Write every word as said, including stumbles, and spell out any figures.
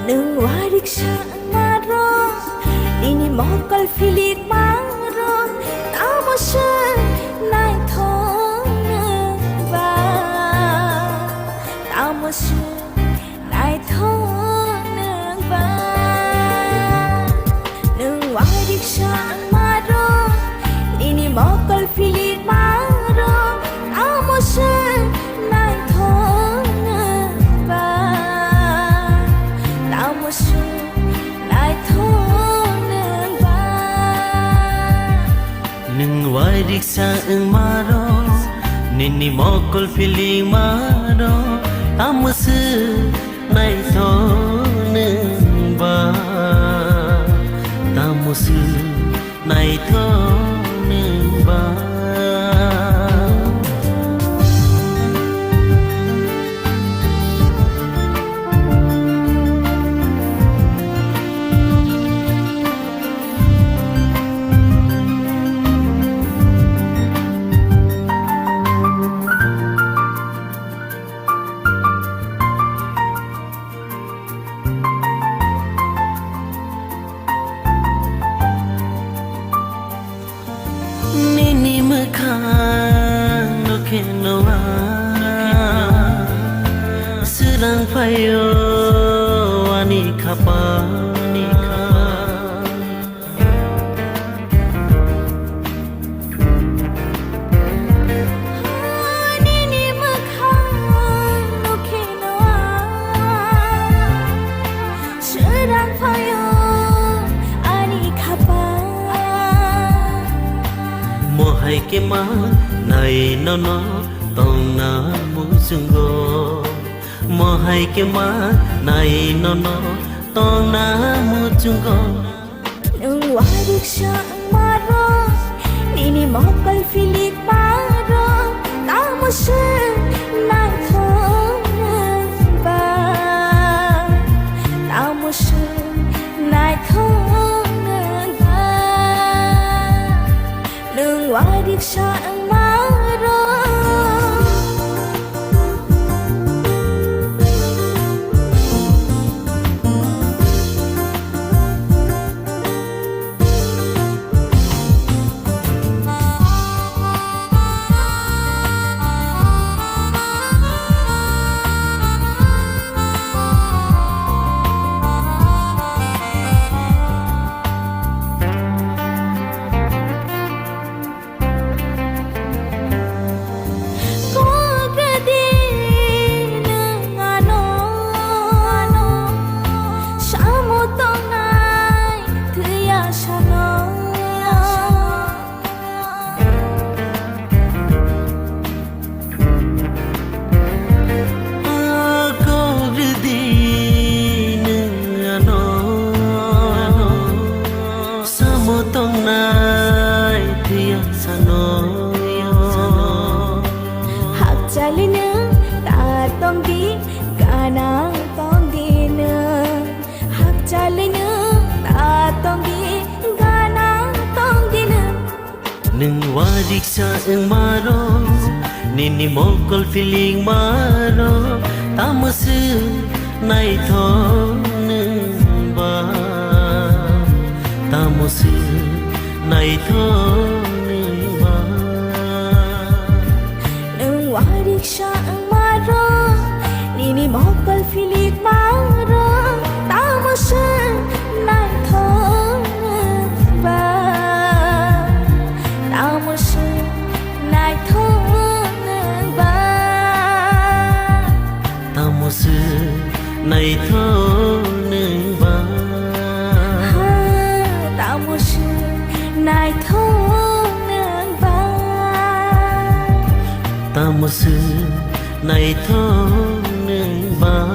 Nwng wariksa wngma rok, nini mokol philik ma rok, tamo se naithok nwng ba, tamo se naithok nwng ba. Nwng wariksa wngma rok, nini mokol philik ma rok, tamo se naithok nwng ba, tamo se naithok nwng ba. Nwng wariksa wngma rok, nini mokol philik ma rok, tamo se naithok nwng ba, tamo se naithok nwng ba. Nini mwkhang nukhe noa, swrang phaio ani khapang. Nini mwkhang nukhe noa, swrang phaio ani khapang. Mohai khe ma nai nono tongna muchungo. Mohai khe ma nai nono tongna muchungo. Nwng wariksa wngma rok, nini mokol philik ma rok, tamo se naithok nwng ba, tamo se naithok nwng ba. Nwng wariksa wngma rok. Kok di nwng ano, samo tongnai thwiya sano. Kok rwdi nwng ano, samo tongnai thwiya sano. Hakchali nwng ta tongdi, gana tongdi nwng. Hakchali nwng ta tongdi, gana tongdi nwng. Nwng wariksa wngma rok, nini mokol philik ma rok, tamo se naithok nwng ba, tamo se naithok nwng ba. Nwng wariksa wngma rok, nini mokol philik ma rok, tamo se naithok nwng ba, tamo se naithok nwng ba. Naithok nwng ba. Tamo se naithok nwng ba. Tamo se naithok nwng ba.